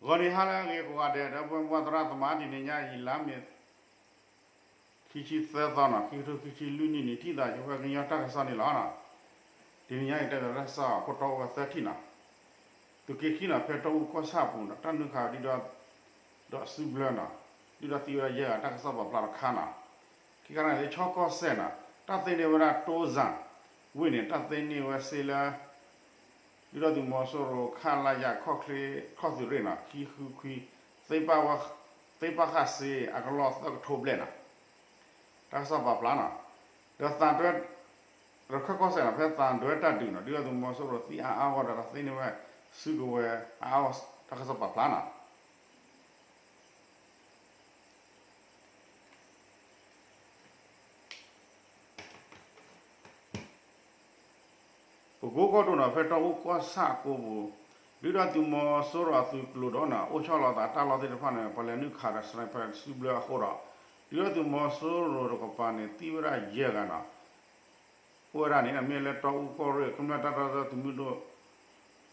ဂီၤနံၤဟါလၢအဂ့ၤကိးဂၤဒဲး ဒီပုၢ်ဝဲၢ်သရၣ်သမါ တနံၤညါအံၤ လါမ့ၤ ခံဆံသၢသီနီၤ ခံကထိခံဆံလွံၢ်နံၣ်န့ၣ် ထံၣ်သးယဝဲကညီတၢ်ကစီၣ်န့ၣ်လီၤ. တနံၤညါအံၤ တၢ်ကစီၣ်အခိၣ်တီအိၣ်ဝဲသၢထံၣ်နီၤ. သုးက့ခံနီၤ ဖဲတီအူကီၢ်ဆၣ်အပူၤနီၤ တၢ်နုာ်ခးဒံးဒီး ဒီးစုဘျၢနီၤ ဒံးဒီးသံဝဲဒၣ်ယဲၢ်ဂၤ တၢ်ကစီၣ်ပာ်ဖျါတခါနီၤ. ခံခါန့ၣ် လၢခၠီကီၢ်စဲၣ်နီၤ တၢ်သ့န့ၢ်ဝဲဒၣ်တိစၣ်ဝ့ၢ်န့ၣ် တၢ်သ့န့ၢ်ဝဲစ့လၢ ဒုၣ်ဒါသုးမီၤစိရိၤ ခလရ ခီၣ်ချ့ ခီၣ်သုးရ့ၣ်နီၤ ခံဃုခွံ သ့ပာ်ဃာ်စ့အကလီၢ်သၢကထိဘျဲၣ်နီၤ. တၢ်ကစီၣ်ပာ်ဖျါနီၤ ဒီးသံတွဲ ရခၢၣ်ကီၢ်စဲၣ်နီၤ ဖဲသံတွဲတၢ်ဒုးနီၤ ဒုၣ်ဒါသုးမီၤစိရိၤသံအါအါဂီၢ်ဒီး တၢ်သ့န့ၢ်ဝဲစုကဝဲၤအါအါဂီၢ် တၢ်ကစီၣ်ပာ်ဖျါနီၤ. ပကိကီၢ်ဒိၣ်နီၤ ဖဲတီအူကီၢ်ဆၣ်အကိပူၤ ဒုၣ်ဒါသုးမီၤစိရိၤအသုးကျိၤဒီးနီၤ အိၣ်ဆီလီၤသးတၢ်လီၢ်သ့ၣ်တဖၣ်န့ၣ် ပှၤလဲၤနုာ်ခးဒီး sniper စုဘျၢအဃိဒီး ဒုၣ်ဒါသုးမီၤစိရိၤတကပၤန့ၣ် သံဝဲဒၣ်ယဲၢ်ဂၤနီၤ. အိၣ်ဝဲဒၣ်န့ၣ် မ့ၢ်လၢတီအူကီၢ်ရ့ၣ် ကမျၢၢ်တၢ်တီသုးမုၢ်ဒိၣ်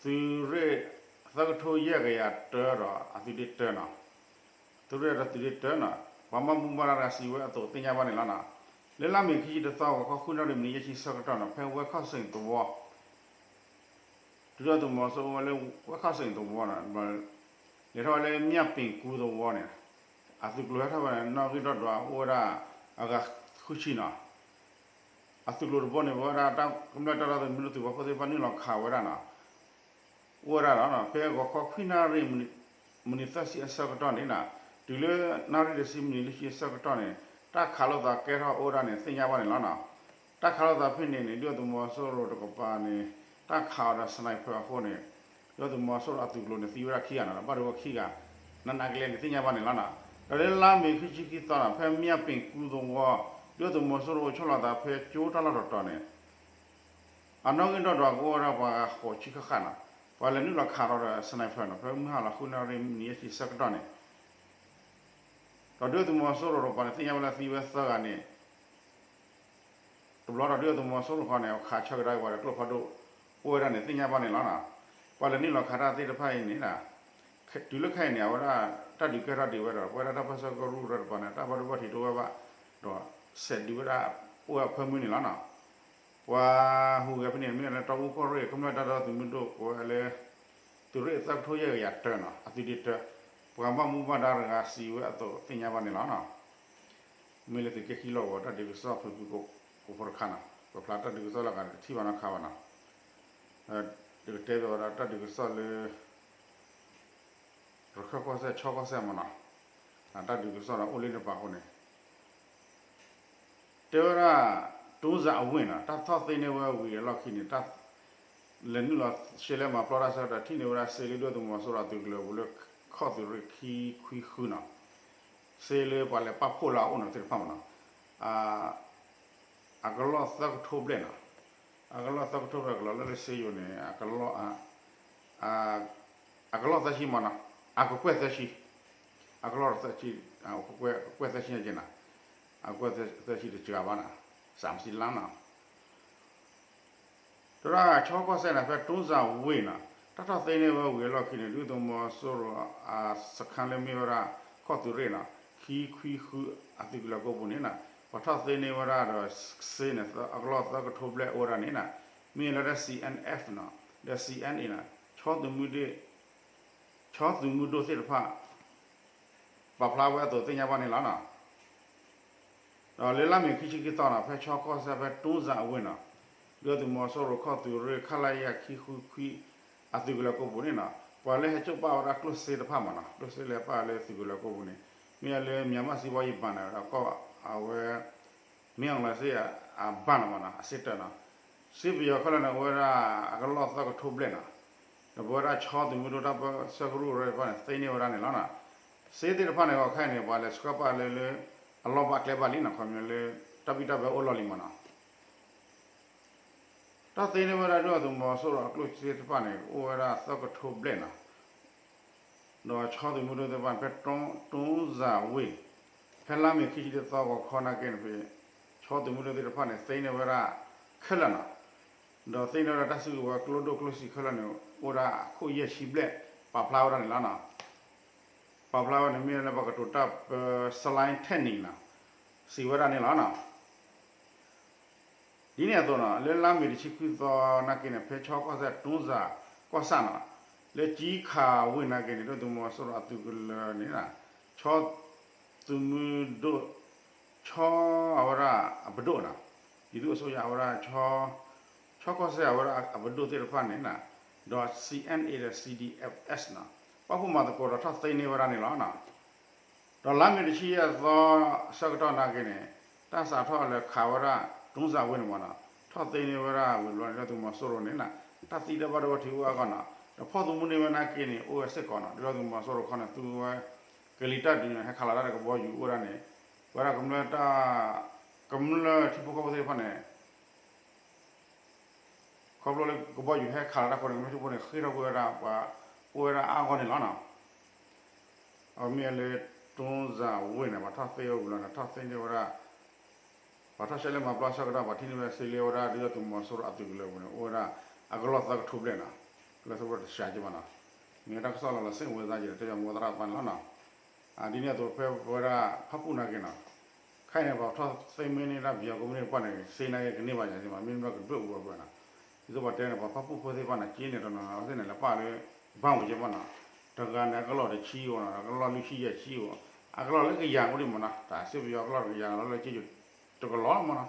သုးရ့ၣ်သၢကထိယဲၢ်ကယၤတၢဒီးအသုးဒ့တၢနီၤ သုးရ့ၣ်ဒီးသုးဒ့တၢနီၤ ပှၤဘၣ်မူဘၣ်ဒါတဂၤစံးဝဲအသိးသ့ၣ်ညါဘၣ်န့ၣ်လီၤနီၤ. လၢလါမ့ၤခံဆံတသီ ဂီၤခီခွံနၣ်ရံၣ်မံးနံးယဲၢ်ဆံဆၢကတီၢ်နီၤ ဖဲဝဲခီၣ်စ့ၣ်သဝီ ဒုၣ်ဒါသုးမီၤစိရိၤအိၣ်ဝဲလၢဝဲခီၣ်စ့ၣ်သဝီနီၤ လဲၤထီၣ်ဝဲလၢမၠၣ်ပ့ၤကူသဝီန့ၣ် အသုးကျိၤဟဲထီၣ်ဝဲန့ၣ် နီၣ်ဂံၢ်ထီၣ်ဒွးအိၣ်ဝဲဒၣ်အဂၤဃုဆံနီၤ. အသုးကျိၤတဘိန့ၣ် ပဝဲဒၣ်တၢ်ကမျၢၢ်တၢ်တီသုးမုၢ်ဒိၣ်သုးပာ်ဖှိၣ်သ့ၣ်တဖၣ်နုာ်လီၤခးဝဲဒၣ်နီၤ အိၣ်ဝဲဒၣ်ဒီး ဖဲဂီၤခီခွံနၣ်ရံၣ် မုၢ်နံၤသၢဆံအဆၢကတီၢ်န့ၣ် တုၤလၢနၣ်ရံၣ်တဆံမုၢ်နံၤလွံၢ်ဆံအဆၢကတီၢ်န့ၣ် တၢ်ခးလိာ်သးကဲထီၣ်အိၣ်ဝဲဒၣ်န့ၣ် သ့ၣ်ညါဘၣ်န့ၣ်လီၤနီၤ. တၢ်ခးလိာ်သးဖဲန့ၣ်န့ၣ် ဒုၣ်ဒါသုးမီၤစိရိၤတကပၤန့ၣ် တၢ်ခးအီၤဒီး sniper အဃိန့ၣ် ဒုၣ်ဒါသုးမီၤစိရိၤအသုးကျိၤန့ၣ် သံဝဲဒၣ်ခံဂၤနီၤ ဒီးဘၣ်ဒိဝဲခံဂၤ နးနးကလဲာ်န့ၣ် သ့ၣ်ညါဘၣ်န့ၣ်လီၤနီၤ. ဒီးလၢလါမ့ၤခံဆံခံသီနီၤ ဖဲမၠၣ်ပ့ၤကူသဝီ ဒုၣ်ဒါသုးမီၤစိရိၤအိၣ်ဆီလီၤသးဖဲကၠိတၢ်လီၢ်တတီၤန့ၣ် အနီၣ်ဂံၢ်ထီၣ်ဒွးကအိၣ်ဝဲဒၣ်ပှၤဂၤဃိးဆံဃၣ်ဃၣ်နီၤ ပှၤလဲၤနုာ်လီၤခးဒီး sniper နီၤ ဖဲမုၢ်ဟါလီၤဃုနၣ်ရံၣ်မံးနံးယဲၢ်ဆံဆၢကတီၢ်န့ၣ် ဒီးဒုၣ်ဒါသုးမီၤစိရိၤတကပၤန့ၣ် သ့ၣ်ညါဝဲလၢသံဝဲသၢဂၤန့ၣ် တဘျီဒီးဒုၣ်ဒါသုးမီၤစိရိၤဃီန့ၣ် အခးဆၢကဒါက့ၤပှၤဒီးကျိဖးဒိၣ် အိၣ်ဝဲဒၣ်န့ၣ် သ့ၣ်ညါဘၣ်န့ၣ်လီၤနီၤ. ပှၤလဲၤနုာ်လီၤခးတၢ်သ့ၣ်တဖၣ်အံၤန့ၣ် တုၤလၢခဲအံၤန့ၣ် အဝဲဒၣ်တၢ်ဒုးကဲထီၣ်ဒံးဝဲဒီး ပဝဲဒၣ်တၢ်ပၢဆှၢကရူၢ်တကပၤန့ၣ် တၢ်ဘၣ်ဒိဘၣ်ထံးတအိၣ်ဝဲဘၣ် ဒီးစဲးဒုးဝဲဒၣ်အိၣ်ဝဲအဖၢမုၢ်န့ၣ်လီၤနီၤ. ပှၤဟူးဂဲၤဖဲန့ၣ် မ့ၢ်လၢတီအူကီၢ်ရ့ၣ် ကမျၢၢ်တၢ်တီသုးမုၢ်ဒိၣ်ကိးဝဲလၢ သုးရ့ၣ်သၢကထိယဲၢ်ကယၤတၢနီၤ အသုးဒ့တၢ ပှၤဘၣ်မူဘၣ်ဒါတဂၤစံးဝဲအသိးသ့ၣ်ညါဘၣ်န့ၣ်လီၤနီၤ. မ့ၢ်လၢသုးက့ခံလီၢ်ကဝီၤ တၢ်ဒုးကစီၣ်ဖုၣ်ဖုၣ်ကိာ်ဖိတခါနီၤ ပဖျါတၢ်ဒုးကစီၣ်လၢအဂၤန့ၣ် တထံၣ်ဘၣ်နီတခါဘၣ်နီၤ. တကတဲဘၣ်ဝဲဒၣ်တၢ်ဒုးကစီၣ်လၢ ရခၢၣ်ကီၢ်စဲၣ် ခၠီကီၢ်စဲၣ်မနီၤ တၢ်ဒုးကစီၣ်ဒီးအိၣ်လၢနပာ်ဃိန့ၣ် တဲဝဲဒၣ် တိစၣ်အဝ့ၢ်နီၤ တၢ်ထီၣ်သ့န့ၢ်ဝဲဝံၤအလီၢ်ခံန့ၣ် တၢ်လဲၤနုာ်လီၤရှဲလဲမၤပျီတၢ်ဆၢကတီၢ် ထံၣ်န့ၢ်ဝဲဒၣ်စ့လၢဒုၣ်ဒါသုးမီၤစိရိၤအသုးကလၢၤပူၤလၢ ခီၣ်သုးရ့ၣ်ခံခွံဃုနီၤ စ့လၢပှၤလဲၤပာ်ဖှိၣ်လၢအအိၣ်န့ၣ်သ့ၣ်တဖၣ်မနီၤ အကလီၢ်သၢကထိဘျဲၣ်နီၤ အကလီၢ်သၢကထိဘျဲၣ်ကလီၤလၢလၢစ့ယိၤန့ၣ် အကလီၢ် အကလီၢ်သၢဆံမနီၤ အကကွဲၢ်သၢဆံ အကလီၢ်သၢဆံ ကကွဲၢ်သၢဆံန့ၣ်က့နီၤ အကကွဲၢ်သၢဆံတစှၤဘၣ်နီၤ စးမစံလါနီၤ တဲဝဲဒၣ်ခၠီကီၢ်စဲၣ်န့ၣ် ဖဲတိစၣ်ဝ့ၢ်နီၤ တၢ်ထီၣ်သ့န့ၢ်ဝဲဝံၤအလီၢ်ခံန့ၣ် ဒုၣ်ဒါသုးမီၤစိရိၤအစခါလၢမ့ၢ်ဝဲဒၣ် ခီၣ်သုးရ့ၣ်နီၤ ခံခွံဃုအသုးကလၢၤကိးပူၤန့ၣ်နီၤ ပှၤထီၣ်သ့န့ၢ်ဝဲဒၣ်ဒီးစ့န့ၣ် အကလီၢ်သၢကထိဘျဲၣ်အိၣ်ဝဲဒၣ်န့ၣ်နီၤ မ့ၢ်လၢဒၣ် C N F နီၤ ဒီး C N A နီၤ ခၠီသုးမုၢ်ဒိၣ် ခၠီသုးမုၢ်ဒိၣ်သ့ၣ်တဖၣ် ပာ်ဖျါဝဲအသိးသ့ၣ်ညါဘၣ်န့ၣ်လီၤနီၤ. ဒီးလၢလါမ့ၤခံဆံခံသီနီၤ ဖဲခၠီကီၢ်စဲၣ်ဖဲတိစၣ်အဝ့ၢ်နီၤ ဒုၣ်ဒါသုးမီၤစိရိၤခီၣ်သုးရ့ၣ် ခလရ ခံခွံခွံ အသုးကလၢၤကိးပူၤန့ၣ်နီၤ ပှၤလၢဟဲစိာ်ပာ်ဝဲဒၣ်ကျိၣ်စ့တဖၣ်မနီၤ ကျိၣ်စ့လဲၤပာ်လၢသုးကလၢၤကိးပူၤန့ၣ် မ့ၢ်လၢ မြန်မာ့စီးပွားရေးဘဏ်န့ၣ် ဒီးကီၢ်အဝဲ မ့ၢ်အီၤလီၤစ့ၢ်အဘၣ်နီၤမနီၤ အစ့တၢးနီၤ စ့ပယီၤခဲလၢာ်န့ၣ် အိၣ်ဝဲဒၣ်အကလီၢ်သၢကထိဘျဲၣ်နီၤ ဒီးပဝဲဒၣ်ခၠီသုးမုၢ်ဒိၣ်တၢ်ပၢဆှၢကရူၢ်တဖၣ်န့ၣ် သ့န့ၢ်ဝဲဒၣ်န့ၣ်လီၤနီၤ စ့သ့ၣ်တဖၣ်န့ၣ် ဂီၤခဲအံၤန့ၣ် ပှၤလဲၤဆှၢပာ်လၢလၢ အလီၢ်ဘၣ်ကျဲဘၣ်လံနီၤ ခီပညီလၢ တၢ်ဘံၣ်တၢ်ဘၢအိၣ်လီၢ်လံမနီၤ တၢ်သ့န့ၢ်ဝဲဒၣ်ဒုၣ်ဒါသုးမီၤစိရိၤအကျိၣ်စ့တဖၣ်န့ၣ် အိၣ်ဝဲဒၣ်သၢကထိဘျဲၣ်နီၤ ဒီးခၠီသုးမုၢ်ဒိၣ်သ့ၣ်တဖၣ်န့ၣ် ဖဲတိစၣ်ဝ့ၢ် ဖဲလါမ့ၤခံဆံတသီဂီၤခီနာ်က့န့ၣ် ခၠီသုးမုၢ်ဒိၣ်သ့ၣ်တဖၣ်န့ၣ် သ့န့ၢ်ဝဲဒၣ်ခဲလၢာ်နီၤ ဒီးသ့န့ၢ်ဝဲဒၣ်တၢ်စုကဝဲၤကျိဒိၣ်ကျိဆံးခဲလၢာ်န့ၣ် အိၣ်ဝဲဒၣ်အခိၣ်ယဲၢ်ဆံဘျဲၣ် ပာ်ဖျါဝဲဒၣ်န့ၣ်လီၤနီၤ. ပာ်ဖျါဝဲန့ၣ်မ့ၢ်လၢပှၤကတိၤတၢ်ပၢ Salai Tengning နီၤ, စံးဝဲဒၣ်န့ၣ်လီၤနီၤ. ဒ်န့ၣ်အသိးနီၤ လၢလါမ့ၤတဆံခွံသီနာ်က့န့ၣ် ဖဲခၠီကီၢ်စဲၣ် တူစၣ်ကီၢ်ဆၣ်နီၤ, လၢကၠံခးဝ့ၢ်နာ်က့န့ၣ် ဒုၣ်ဒါသုးမီၤစိရိၤအသုးကလၢၤန့ၣ် ခၠီ သုးမုၢ်ဒိၣ် ခၠီအဝဲဒၣ်အပဒိၣ်နီၤ, ပြည်သူ့အစိုးရအဝဲဒၣ် ခၠီကီၢ်စဲၣ်အဝဲဒၣ်အပဒိၣ်သ့ၣ်တဖၣ်န့ၣ် ဒီး C N A ဒီး C D F S နီၤ, ပာ်ဖှိၣ်မၤသကိးဒီးထီၣ်သ့န့ၢ်ဝဲဒၣ်န့ၣ်လီၤနီၤ. ဒီးလါမ့ၤတဆံယဲၢ်သီဆၢကတီၢ်နာ်က့န့ၣ် တၢ်စးထီၣ်လဲၤခးဝဲဒၣ် တူစၣ်ဝ့ၢ်န့ၣ်မ့ၢ်နီၤ, ထီၣ်သ့န့ၢ်ဝဲဒၣ်ဝံၤဘျီန့ၣ် ဒုၣ်ဒါသုးမီၤစိရိၤန့ၣ် တၢ်သံတၢ်ဘၣ်ဒိဘၣ်ထံးအိၣ်အါဂီၢ်နီၤ, ဒီးဖီၣ်သမူန့ၢ်ဝဲနာ်က့န့ၣ် အိၣ်ဝဲစ့ၢ်ကီးနီၤ, ဒုၣ်ဒါသုးမီၤစိရိၤခီန့ၣ် သူဝဲ ကလံၤတၢ်ဒုးန့ၣ် ဟဲခးလီၤတၢ်ဒီးကဘီယူၤအိၣ်ဝဲဒၣ်န့ၣ်, ဝဲဒၣ်ကမျၢၢ်တၢ် ကမျၢၢ်ထံဖိကီၢ်ဖိသ့ၣ်တဖၣ်န့ၣ် ခီဖျိလၢကဘီယူၤဟဲခးလီၤတၢ်အဃိန့ၣ် ကမျၢၢ်ထံဖိန့ၣ် ဃ့ၢ်ထီၣ်ကွံာ်ဝဲဒၣ်ပှၤ အိၣ်ဝဲဒၣ်အါဂီၢ်န့ၣ်လီၤနီၤ. အမ့ၢ်လၢ တူစၣ်ဝ့ၢ်န့ၣ် ပှၤထီၣ်သ့ဝဲဝံၤလီၤန့ၣ် ထီၣ်သ့န့ၢ်ဝဲဒၣ် ပှၤထီၣ်ရှဲလဲၣ်မၤပျီဆၢကတီၢ် ပှၤထံၣ်န့ၢ်ဝဲစ့လ့ဝဲဒၣ် ဒုၣ်ဒါသုးမီၤစိရိၤအသုးကလၢၤပူၤန့ၣ် အိၣ်ဝဲဒၣ်အကလီၢ်သၢကထိဘျဲၣ်နီၤ, ကလီၢ်သၢကထိတစှၤက့ဘၣ်နီၤ, မ့ၢ်တၢ်ကစီၣ်လီၤလီၤ စ့ၣ်ဝဲသးက့ဒီး တၢ်ယီမူသရၣ်တဖၣ်န့ၣ်လီၤနီၤ. ဒ်န့ၣ်အသိးဖဲဝဲဒၣ်ဖၣ်ပူၣ်နာ်က့နီၤ, ခဲအံၤန့ၣ် ပှၤထီၣ်သ့မ့ၢ်န့ၢ်တၢ်ပယီၤကိးမုၢ်နံၤတဖၣ်န့ၣ် စ့နာ်က့ကန့ၢ်ဘၣ်ယၤသ့မး မ့ၢ်မ့ၢ်ကဒွဲၣ်အူဝဲပှဲၤနီၤ, ဒ်သိးပှၤတဲန့ၣ် ပှၤဖၣ်ပူၣ်ဖိသ့ၣ်တဖၣ်န့ၣ် က့န့ၣ်တနီၤနီၤသ့ၣ်န့ၣ် လဲၤပာ်လၢ ဘၣ်ဝဲက့ဘၣ်နီၤ, တဂၤန့ၣ်အကလီၢ်တဆံအိၣ်နီၤ အကလီၢ်လွံၢ်ဆံယဲၢ်ဆံအိၣ်, အကလီၢ်လၢကယၤအိၣ်ဒံးမးနီၤ, တၢ်စ့ပယီၤအကလီၢ်တကယၤလီၤလၢက့ယိာ် တကလီၢ်မးနီၤ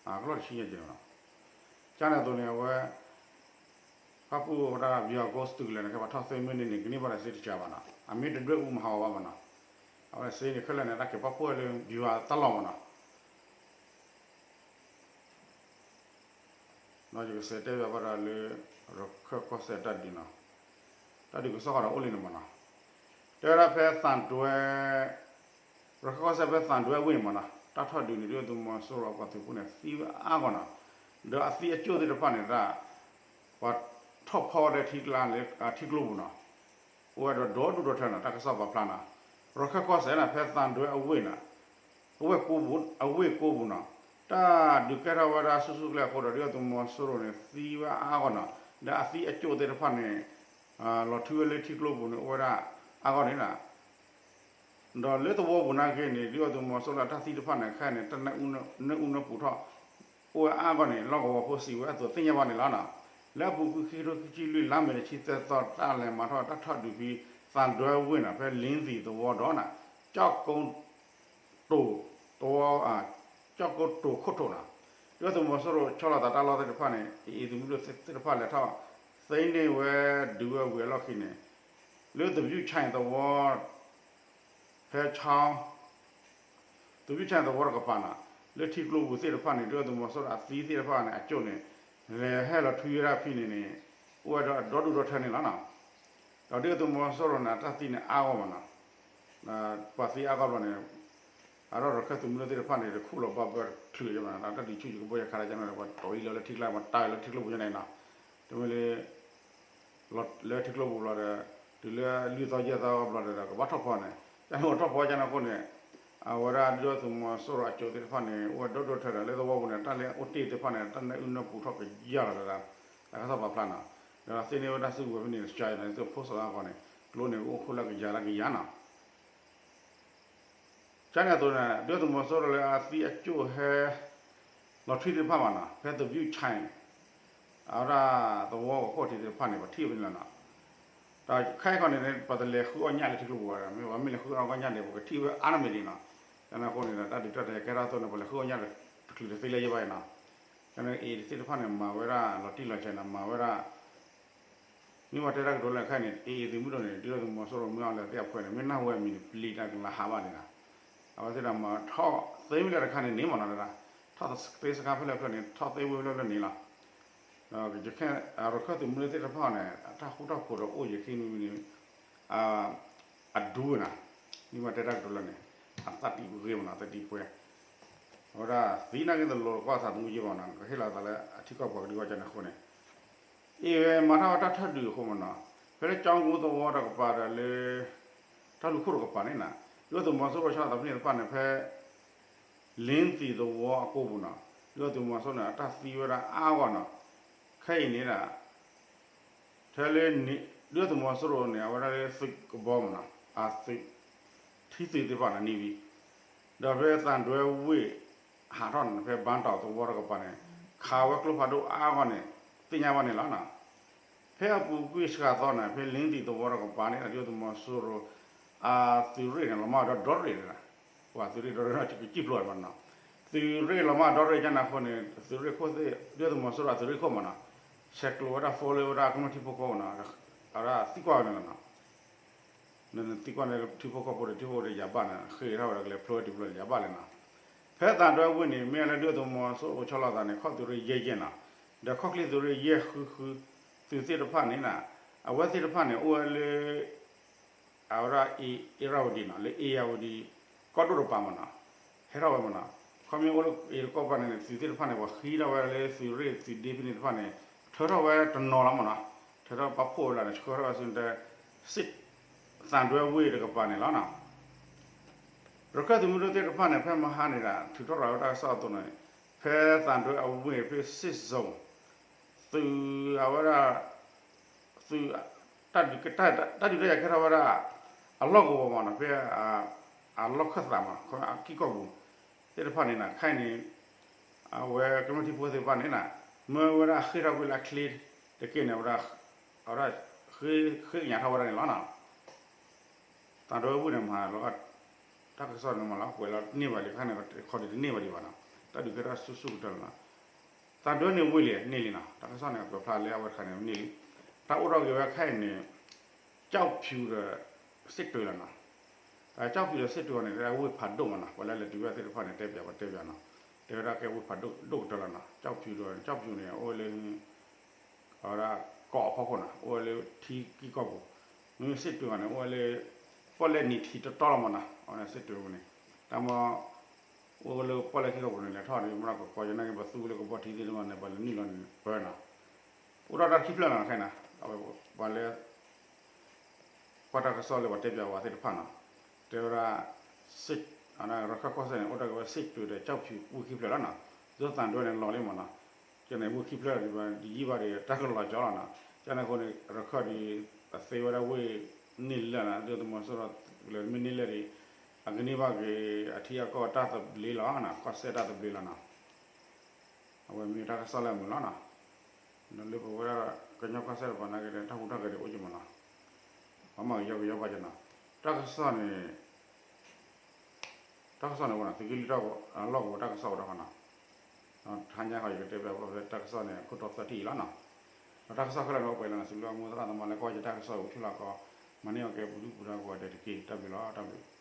အကလီၢ်တဆံယဲၢ်က့နီၤ, ကန့ၣ်အသိးန့ၣ် အဝဲ ဖၣ်ပူၣ်ဝဲဒၣ် ပယီၤကိးသုးကလၢၤန့ၣ် ခဲပှၤထီၣ်သ့မ့ၢ်န့ၢ်န့ၣ် ကန့ၢ်ဘၣ်ဒီးစ့တစှၤဘၣ်နီၤ, အမ့ၢ်တဒွဲၣ်အူမၤဟးဂီၤဘၣ်မးနီၤ, အဝဲစ့န့ၣ်ခဲလၢာ်န့ၣ် တၢ်က့ၤပာ်ဖှိၣ်ဝဲလၢ ဗျူဟာတၢ်လီၢ်မးနီၤ ဒီးယကစံးတဲဘၣ်ဘၣ်ဒီးလၢ ရခၢၣ်ကီၢ်စဲၣ်တၢ်ဒုးနီၤ, တၢ်ဒုးကစီၣ်ဃီဒီးအိၣ်လံန့ၣ်မးနီၤ, တဲဝဲဒၣ်ဖဲသံတွဲ ရခၢၣ်ကီၢ်စဲၣ်ဖဲသံတွဲအဝ့ၢ်န့ၣ်မးနီၤ တၢ်ထီၣ်ဒုးန့ၣ် ဒုၣ်ဒါသုးမီၤစိရိၤအပှၤသုးဖိန့ၣ် သံဝဲအါဂီၢ်နီၤ, ဒီးအသံအကၠိၣ်သ့ၣ်တဖၣ်န့ၣ်ဒၣ် ပှၤထီၣ်ဖီဝဲလၢထံကျါလၢထံကျိပူၤနီၤ, အိၣ်ဝဲဒီးဒီဒူၣ်ဒီထၢနီၤ တၢ်ကစီၣ်ပာ်ဖျါနီၤ, ရခၢၣ်ကီၢ်စဲၣ်န့ၣ် ဖဲသံတွဲအဝ့ၢ်နီၤ အဝ့ၢ်ကိပူၤ အဝ့ၢ်ကိပူၤနီၤ, တၢ်ဒုးကဲထီၣ်ဝဲဒၣ်ဆူၣ်ဆူၣ်ကျဲအဃိဒီး ဒုၣ်ဒါသုးမီၤစိရိၤန့ၣ် သံဝဲအါဂီၢ်နီၤ, ဒီးအသံအကၠိၣ်သ့ၣ်တဖၣ်န့ၣ် လီၤထွံဝဲလၢထံကျိပူၤန့ၣ် အိၣ်ဝဲဒၣ်အါဂီၢ်န့ၣ်နီၤ, ဒီးလၢသဝီပူၤနာ်က့န့ၣ် ဒုၣ်ဒါသုးမီၤစိရိၤအတၢ်သံတဖၣ်န့ၣ် ခဲအံၤန့ၣ် တၢ်နၢအူနၢပူၤထီၣ် အိၣ်ဝဲအါဂီၢ်န့ၣ် လီၢ်ကဝီၤဖိစံးဝဲအသိးသ့ၣ်ညါဘၣ်န့ၣ်လီၤနီၤ, လၢအပူၤကွံာ်ခံကထိခံဆံလွံၢ် လါမ့ၤတဆံသၢသီ တၢ်လဲၤမၤထီၣ်တၢ်ထီၣ်ဒုးဖဲ သံတွဲဝ့ၢ်နီၤ ဖဲလ့သံးသဝီဒီးနီၤ ကၠီၣ်ကိ တိၤသဝီ ကၠီၣ်ကိတိၤခိၣ်ထိးနီၤ, ဒုၣ်ဒါသုးမီၤစိရိၤဆီလီၤသးတၢ်လီၢ်သ့ၣ်တဖၣ်န့ၣ် AA သုးမုၢ်ဒိၣ်သ့ၣ်တဖၣ်လဲၤထီၣ်သ့န့ၢ်ဝဲဒုးဝဲဝံၤအလီၢ်ခံန့ၣ် လၢသဘျုးခၠဲၣ်သဝီ ဖဲဆီ သဘျုးခၠဲၣ်သဝီတကပၤနီၤ, လၢထံကျိပူၤသ့ၣ်တဖၣ်န့ၣ် ဒုၣ်ဒါသုးမီၤစိရိၤအသံသ့ၣ်တဖၣ်န့ၣ် အကၠိၣ်န့ၣ် လဲၤဟဲလီၤထွံဝဲဒၣ်ဖဲန့ၣ်န့ၣ် အိၣ်ဝဲဒီးအဒီဒူၣ်ဒီထၢန့ၣ်လီၤနီၤ, ဒီးဒုၣ်ဒါသုးမီၤစိရိၤန့ၣ် အတၢ်သံန့ၣ်အါဂီၢ်မးနီၤ ပှၤသံအါဂီၢ်ဘျီန့ၣ် အဒီးရခၢၣ်သုးမုၢ်ဒိၣ်သ့ၣ်တဖၣ်န့ၣ် တခူၣ်လီၤဘၣ်ဘၢတချုးကမးနီၤ တၢ်ဒုးဆူၣ်ယကဘီယခးတၢ်ကန့ၣ်ဒီး ပှၤတီၢ်အံၤလၢလၢထံကျါ ပှၤတၢ်လၢထံကျိပူၤညါန့ၣ်နီၤ, တမ့ၢ်လၢ လၢထံကျိပူၤဘျီဒီး တုၤလၢလွံၢ်သီယဲၢ်သီဘျီဒီး ကဘၣ်ထီၣ်ဖီန့ၣ် ကန့ၣ်အိၣ်ထီၣ်ဖီကန့ၣ်အဃိန့ၣ် အဝဲဒၣ်ဒုၣ်ဒါသုးမီၤစိရိၤအကၠိၣ်သ့ၣ်တဖၣ်န့ၣ် အိၣ်ဝဲဒီဒူၣ်ဒီထၢဒီး လၢသဝီပူၤန့ၣ် တၢ်လၢအအိၣ်တ့ၢ်သ့ၣ်တဖၣ်န့ၣ် တၢ်နၢအူနၢပူၤထီၣ်ကယၢ်လီၤတဒၣ် တၢ်ကစီၣ်ပာ်ဖျါနီၤ, ဒီးသ့န့ၢ်ဝဲဒၣ်စုကဝဲၤဖဲန့ၣ် စှၤန့ၣ် သုးဖိစီၤအါဂီၢ်န့ၣ် ကျိန့ၣ် အိၣ်ခိၣ်လၢကယၤလၢကယၤနီၤ ကန့ၣ်အသိးန့ၣ် ဒုၣ်ဒါသုးမီၤစိရိၤလၢအသံအကၠိၣ်ဟဲ လီၤထွံသ့ၣ်တဖၣ်ဘၣ်နီၤ ဖဲသဘျုးခၠဲၣ် အဝဲဒၣ်သဝီကခိၣ်ထံးသ့ၣ်တဖၣ်န့ၣ် ပှၤထံၣ်ဝဲန့ၣ်လီၤနီၤ, ဒီးခဲအံၤခီန့ၣ် ပှၤတလဲၤဃုအီၣ်ညၣ်လၢထံကျိပူၤဘၣ်ဒီး မ့ၢ်ပှၤမ့ၢ်လဲၤဃုအီၣ်ညၣ်န့ၣ် ပကထံၣ်ဝဲအါနီၢ်မံၤဒံးနီၤ, ကန့ၣ်အဃိန့ၣ်ဒီး တၢ်ဒုးတၢ်ယၤကဲထီၣ်အသိးန့ၣ် ပှၤလဲၤဃုအီၣ်ညၣ်တချုးတသ့လၢၤယဲၢ်ဘၣ်အံၤနီၤ, ကန့ၣ် AA သ့ၣ်တဖၣ်န့ၣ် မၤဝဲဒၣ်လီၤတံၢ်လီၤဆဲးနီၤ မၤဝဲဒၣ် မ့ၢ်ဝဲတဲတၢ်ကတိၤလၢခဲအံၤန့ၣ် AA သုးမုၢ်ဒိၣ်န့ၣ် ဒုၣ်ဒါသုးမီၤစိရိၤမ့ၢ်အီၤလၢသ့ၣ်အဖှဲန့ၣ် မ့ၢ်နၢ်ဟူဝဲအမံၤန့ၣ် ပျံၤတၢ်ကလၤဟးဘၣ်န့ၣ်နီၤ, အဝဲသ့ၣ်ဒီးမၤထီၣ်သ့ဝဲလၢတခါန့ၣ်န့ၣ်မ့ၢ်နီၤ ထီၣ်သ့စခါဖဲလဲၣ်ဖဲလဲၣ်န့ၣ် ထီၣ်သ့ဝဲဖဲလဲၣ်ဖဲလဲၣ်န့ၣ်လီၤ, ဒီးယခဲ ရခၢၣ်သုးမုၢ်ဒိၣ်သ့ၣ်တဖၣ်န့ၣ် အတၢ်ဃူတၢ်ဖိးဒီးအိၣ်ယခံမံၤမံၤန့ၣ် အဒူဝဲနီၤ, မ့ၢ်ဝဲတဲတၢ်ကတိၤလၢန့ၣ် အသးတံၢ်ဂ့ၤမ့ၢ်နီၤ သးတံၢ်ပှဲၤ, အဝဲဒၣ်သံနာ်က့တလိၤတကွၢ်သးသမူယဲၢ်ဘၣ်နီၤ ကဟ့ၣ်လီၤသးလၢအထံကီၢ်ပှၤကဒုးဝဲကန့ၣ်အဃိန့ၣ်, အ့ၣ်ဝဲမၤထီၣ်ဝဲတၢ်ထီၣ်ဒုးအဃိမ့ၢ်နီၤ, ဖဲလၢကၠီကူသဝီတကပၤဒီးလၢ တၢ်လူၤခိၣ်တကပၤန့ၣ်နီၤ, ဒုၣ်ဒါသုးမီၤစိရိၤဆီလီၤသးဖဲန့ၣ်တဖၣ်န့ၣ် ဖဲ လ့သံးသဝီအကိပူၤနီၤ, ဒုၣ်ဒါသုးမီၤစိရိၤန့ၣ် အတၢ်သံဝဲဒၣ်အါဂီၢ်နီၤ, ခဲအံၤန့ၣ်ဒီး ထဲလၢ ဒုၣ်ဒါသုးမီၤစိရိၤန့ၣ် အဝဲဒၣ်လၢသုးကဘီမ့ၢ်နီၤ အသုး ထံသုးသ့ၣ်တဖၣ်န့ၣ်န့ၢ်ဝံၤ ဒီးဖဲသံတွဲဝ့ၢ် ဟးထီၣ်န့ၣ် ဖဲဘါတီၤသဝီတကပၤန့ၣ် ခးဝဲကျိဖးဒိၣ်အါဂီၢ်န့ၣ် သ့ၣ်ညါဘၣ်န့ၣ်လီၤနီၤ. ဖဲအပူၤကွံာ်စှၤသီန့ၣ် ဖဲလ့သံးသဝီတကပၤန့ၣ် ဒုၣ်ဒါသုးမီၤစိရိၤ အသုးရ့ၣ်န့ၣ် လီၤမၢ်ဒီဒီရ့ၣ်န့ၣ် ပှၤသုးရ့ၣ်ဒီရ့ၣ်နီၤ ကစံၣ်ဖျိးမ့ၢ်နီၤ သုးရ့ၣ်လီၤမၢ်ဒီရ့ၣ်ကန့ၣ်အဃိန့ၣ် သုးရ့ၣ်ခိၣ်သ့ၣ် ဒုၣ်ဒါသုးမီၤစိရိၤအသုးရ့ၣ်ခိၣ်မ့ၢ်နီၤ ဆဲးကျိးဝဲဒၣ် phone လၢဝဲဒၣ်ကမျၢၢ်ထံဖိကီၢ်ဖိနီၤ အဝဲဒၣ်သံကွၢ်ဝဲန့ၣ်လီၤနီၤ နသံကွၢ်န့ၣ် ထံဖိကီၢ်ဖိဒီး ထံဖိကီၢ်ဖိဒီးယၤဘၣ်န့ၣ် ဃ့ထီၣ်ဝဲဒၣ်ကလဲၤဖျိဝဲတဘျီန့ၣ် ယၤဘၣ်လဲၣ်နီၤ. ဖဲသံတွဲဝ့ၢ်န့ၣ် မ့ၢ်လၢဒုၣ်ဒါသုးမီၤစိရိၤဆီလီၤသးန့ၣ် ခီၣ်သုးရ့ၣ်ယဲၢ်ယဲၢ်နီၤ ဒီးခီၣ်ချ့သုးရ့ၣ်ယဲၢ်ဃုဃု သုးသ့ၣ်တဖၣ်န့ၣ်နီၤ အဝဲသ့ၣ်တဖၣ်န့ၣ် အိၣ်ဝဲလၢ အဝဲဒၣ် အ့ရဝတီနီၤ လၢ အ့ရဝတီ ကီၢ်ဒိၣ်တပၤမ့ၢ်နီၤ ဟဲထီၣ်ဝဲမ့ၢ်နီၤ ခီမ့ၢ်အိၣ်လၢအ့ၣ်တကီၢ်ပၤန့ၣ် သုးသ့ၣ်တဖၣ်န့ၣ် ပှၤဃ့ထီၣ်ဝဲလၢသုးရ့ၣ်သုးဒ့ဖဲန့ၣ်တဖၣ်န့ၣ် ထၢထီၣ်ဝဲတနီၤလီၤမ့ၢ်နီၤ ထၢထီၣ်ပာ်ဖှိၣ်ဝဲလၢန့ၣ် ဆှၢထီၣ်ဝဲဆူန့ၣ် သံတွဲဝ့ၢ်တကပၤန့ၣ်လီၤနီၤ ရခၢၣ်သုးမုၢ်ဒိၣ်သ့ၣ်တဖၣ်န့ၣ် ဖဲမဟါန့ၣ်ဒီး ထုးထီၣ်ရၤဝဲတၢ်ကစီၣ်အသိးန့ၣ် ဖဲသံတွဲအဝ့ၢ်ဖဲ စစ်ဇုန် သုးအဝဲဒၣ် သုး တၢ်ဒုးတၢ်ယၤကဲထီၣ်ဝဲဒၣ် အလီၢ်ကဝီၤမ့ၢ်နီၤ ဖဲ အလီၢ်ခၢၣ်သးမ့ၢ်နီၤ အကံၢ်ကီၢ်ပူၤ သ့ၣ်တဖၣ်န့ၣ်နီၤ ခဲအံၤန့ၣ် အဝဲကမျၢၢ်ထံဖိသ့ၣ်တဖၣ်န့ၣ်နီၤ မ့ၢ်ဝဲဒၣ်ဃ့ၢ်ထီၣ်ကွံာ်လၢအချ့တက့ၢ်န့ၣ် အဝဲဒၣ် အဝဲဒၣ် ဃ့ကညးထီၣ်ဝဲဒၣ်န့ၣ်လီၤနီၤ သံတွဲဝ့ၢ်န့ၣ်မ့ၢ်လီၤ တၢ်ကစီၣ်န့ၣ်မ့ၢ်လီၤ ကွဲးလီၤတန့ၢ်ဘၣ်ဒံး ခါန့ၣ် ခီဒံးတန့ၢ်ဘၣ်ဒံးဘၣ်နီၤ တၢ်ဒုးကဲထီၣ်ဆူၣ်ဆူၣ်ကတၢၢ်လီၤနီၤ သံတွဲန့ၣ်ဝ့ၢ်လံ န့ၢ်လံနီၤ တၢ်ကစီၣ်န့ၣ် ကွဲးဖျါလၢအဝဲတခါန့ၣ် န့ၢ်လံ တၢ်အိၣ်ထီၣ်က့ၤဝဲခဲအံၤန့ၣ် ကၠီၣ်ဖၠူဒီး စစ်တွေလီၤနီၤ ကၠီၣ်ဖၠူဒီးစစ်တွေန့ၣ် ဝ့ၢ်ဖးဒိၣ်မ့ၢ်နီၤ ပှၤလၢလဲၤတုၤဝဲသ့ၣ်တဖၣ်န့ၣ် တဲပၠးပှၤတဲပၠးနီၤ တဲဝဲဒၣ်ကဲဝ့ၢ်ဖးဒိၣ်ဒိၣ်ကတၢၢ်လီၤနီၤ ကၠီၣ်ဖၠူဒီး ကၠီၣ်ဖၠူန့ၣ် အိၣ်ဝဲလၢ အဝဲဒၣ်ကီးအဖီခိၣ်နီၤ အိၣ်ဝဲလၢထံကံၢ်ကီၢ်ပူၤ မ့မ့ၢ်စစ်တွေန့ၣ် အိၣ်ဝဲလၢ ပီၣ်လဲၣ်နံၤထံးတီတီလီၤမ့ၢ်နီၤ အဝဲန့ၣ်စစ်တွေန့ၣ် တၢ်မ့ၢ် အိၣ်ဝဲလၢပီၣ်လဲၣ်ထံကီၢ်ပူၤန့ၣ် လဲၤထီၣ်ဒီး မ့ၢ်ကကီယနာ်က့ ပှၤသူဝဲလၢကဘီထံသ့ၣ်တဖၣ်န့ၣ် ပှၤလဲၤနုာ်လီၤန့ၣ် ပၢနီၤ အိၣ်ဒီးတၢ်ခံဖျၢၣ်လီၤခဲအံၤနီၤ အဝဲပှၤလၢ ကွၢ်တၢ်ကစီၣ်လၢပှၤတဲပၠးဝဲသ့ၣ်တဖၣ်နီၤ တဲဝဲဒၣ် စစ် ရခၢၣ်ကီၢ်စဲၣ်န့ၣ် အိၣ်တ့ၢ်က့ၤဝဲစစ်တွေဒီးကၠီၣ်ဖၠူ ဝ့ၢ်ခံဖျၢၣ်လီၤနီၤ ဒ်သံတွဲန့ၣ်လီၤလံမ့ၢ်နီၤ ကန့ၣ်ဝ့ၢ်ခံဖျၢၣ်ဒံးဘၣ် ဒ်ယံာ်ဘၣ်ဒီး တၢ်ကလီၤကၠီလီၤနီၤ ကန့ၣ်အဃိန့ၣ် ရခၢၣ်ဒံး အသ့ဝဲဒၣ်ဝ့ၢ်န့ၢ်လၢာ်နီၤ ဒ်သုးမီၤစိရိၤလၢမ့ၢ်န့ၢ်လၢာ်ဒီး အကန့ၢ်ဘၣ်က့ၤ အထံအကီၢ်တၢ်သဘျ့လီၤနီၤ ကီၢ်စဲၣ်တၢ်သဘျ့လီၤနီၤ အဝဲမ့ၢ်တၢ်ကစီၣ်လၢအမုာ်လီၤနီၤ ဒီးလၢပဝဲဒၣ်ကညီကီၢ်စဲၣ်တပၤနာ်က့ဒီး တၢ်ဟူးတၢ်ဂဲၤဒံးအိၣ်က့ၤမ့ၢ်နီၤ ပှၤမၤကယီကယီဘၣ်က့ၤနီၤ တၢ်ကစီၣ်န့ၣ် တၢ်ကစီၣ်န့ၣ်ဝဲနီၤ သုးက့လွံၢ်ထီၣ်အလီၢ်ကဝီၤတၢ်ကစီၣ်ဝဲဒၣ်ဃီနီၤ ဒီးဟါညါဃီယကတဲပၠးဝဲတၢ်ကစီၣ်န့ၣ် ခိၣ်တီသၢထံၣ်အံၤလီၤနီၤ ဒီးတၢ်ကစီၣ်ခဲလၢာ်န့ၣ် အိၣ်ပှဲၤလီၤနီၤ စံးဘျုးမိၢ်သရၣ်သမါလၢကွၢ်ယတၢ်ကစီၣ်အိၣ်ဆူၣ်လီၤကီး မၤန့ၢ်အီၤကဲပူၤဒုၣ်ပူၤဒါကိးဂၤဒဲးတက့ၢ် တၢ်ဘျုးလီၤ တၢ်ဘျုး